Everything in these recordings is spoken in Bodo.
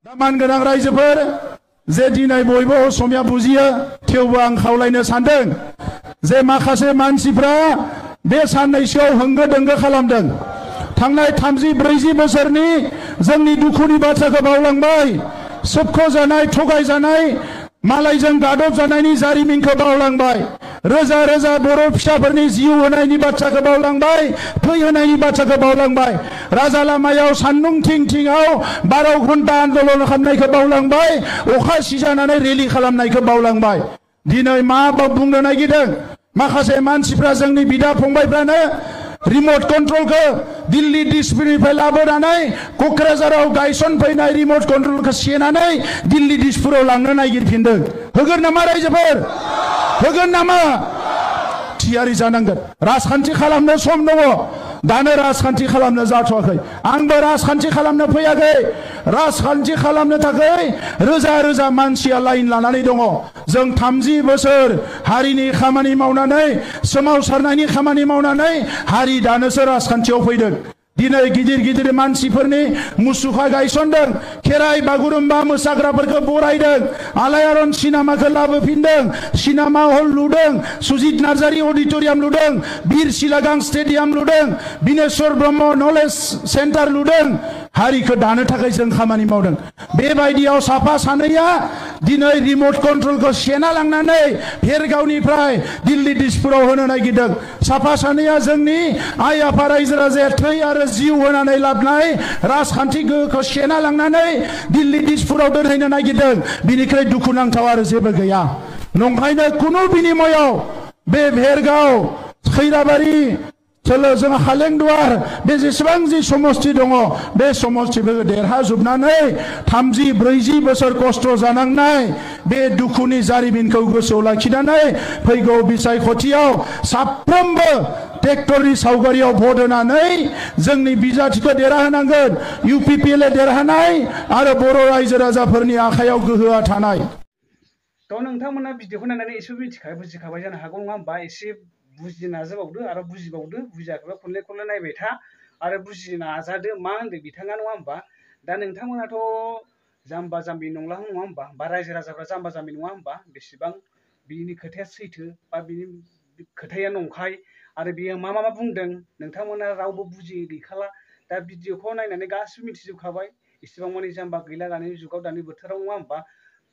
मानगोनां रायजोफोर जे दिनै बयबो असमिया बुजियो थेवबो आं खावलायनो सानदों जे माखासे मानसिफ्रा बे साननैसोआव होंगो दोंगो खालामदों थांनाय 30-40 बोसोरनि जोंनि दुखुनि बाथ्राखौ बावलांबाय सोबख' जानाय थगाय जानाय मालायजों गादब जानायनि जारिमिनखौ बावलांबाय रोजा रोजा बर' फिसाफोरनि जिउ होनायनि बाथ्राखौ बावलांबाय थै होनायनि बाथ्राखौ बावलांबाय राजा लामायाव सान्दुं थिं थिंआव 12 घन्टा आन्दोलन खालामनायखौ बावलांबाय अखा सिजानानै रेलि खालामनायखौ बावलांबाय दिनै मा बुंनो नागिरदों माखासे मानसिफ्रा जोंनि बिदा फंबायफ्रानो रिमोट कन्ट्रोलखौ दिल्ली डिस्ट्रिक्टनिफ्राय लाबोनानै क'क्राझाराव गायसनफैनाय रिमोट कन्ट्रोलखौ सेनानै दिल्ली डिस्ट्रिक्टआव लांनो नागिरफिनदों होगोन नामा रायजोफोर होगोन नामा थियारि जानांगोन राजखान्थि खालामनो सम दङ दानो राजखान्थि खालामनो जाथ'वाखै आंबो राजखान्थि खालामनो फैयाखै राजखान्थि खालामनो थाखाय रोजा रोजा मानसिया लाइन लानानै दङ जों 30 बोसोर हारिनि खामानि मावनानै सोमावसारनायनि खामानि मावनानै हारि दानोसो राजखान्थियाव फैदों दिनै गिदिर गिदिर मानसिफोरनि मुसुखा गायसनदों खेराइ बागुरुम्बा मोसाग्राफोरखौ बरायदों आलायारन सिनेमाखौ लाबोफिनदों सिनेमा हल लुदों सुजित नार्जारी अडिटोरियाम लुदों बीर सिलागां स्टेडियाम लुदों बिनेश्वर ब्रह्म नलेज सेन्टार लुदों हारिखौ दानो थाखाय जों खामानि मावदों बेबायदियाव साफा सानैया दिनै रिमोट कन्ट्रोलखौ सेना लांनानै भेरगावनिफ्राय दिल्ली डिस्ट्रिक्टआव होनो नागिरदों साफा सानैया जोंनि आइ आफा रायजो राजाया थै आरो जिउ होनानै लाबोनाय राजखान्थि गोहोखौ सेना लांनानै दिल्ली डिस्ट्रिक्टआव दोनहैनो नागिरदों बिनिख्रुइ दुखुनांथाव आरो जेबो गैया नंखायनो खुनु बिनिमयाव बे भेरगाव खैराबारि जों हालेंदुवार बे जेसेबां जि समस्ति दङ बे समस्तिफोरखौ देरहाजोबनानै 30-40 बोसोर खस्थ' जानांनाय बे दुखुनि जारिमिनखौ गोसोआव लाखिनानै फैगौ बिसायख'थियाव साफ्रोमबो ट्रेक्टरनि सावगारियाव भट होनानै जोंनि बिजाथिखौ देरहाहोनांगोन UPPL देरहानाय आरो बर' रायजो राजाफोरनि आखायाव गोहोआ थानाय थ' नोंथांमोना भिडिअखौ नायनानै एसे बुजिखाबाय जानो हागौ नङा होमबा एसे बुजि नाजाबावदो आरो बुजिबावदो बुजियाखैबा खनले खनले नायबाय था आरो बुजि नाजादो मा होनदों बिथाङा नङा होमबा दा नोंथांमोनाथ' जाम्बा जाम्बि नंला नङा होमबा बा रायजो राजाफ्रा जाम्बा जाम्बि नङा होमबा बेसेबां बिनि खोथाया सैथो बा बिनि खोथाया नंखाय आरो बियो मा बुंदों नोंथांमोना रावबो बुजियै गैखाला दा भिडिअखौ नायनानै गासिबो मिथिजोबखाबाय इसेबां मानि जाम्बा गैला दानि जुगाव दानि बोथोराव नङा होमबा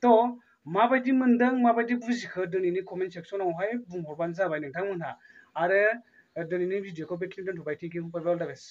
थ' माबायदि मोनदों माबायदि बुजिखो दिनैनि कमेन्ट सेक्सनावहाय बुंहरबानो जाबाय नोंथांमोनहा आरो दिनैनि भिडिअखौ बेखिनि दोनथ'बाय thank you bye bye all the best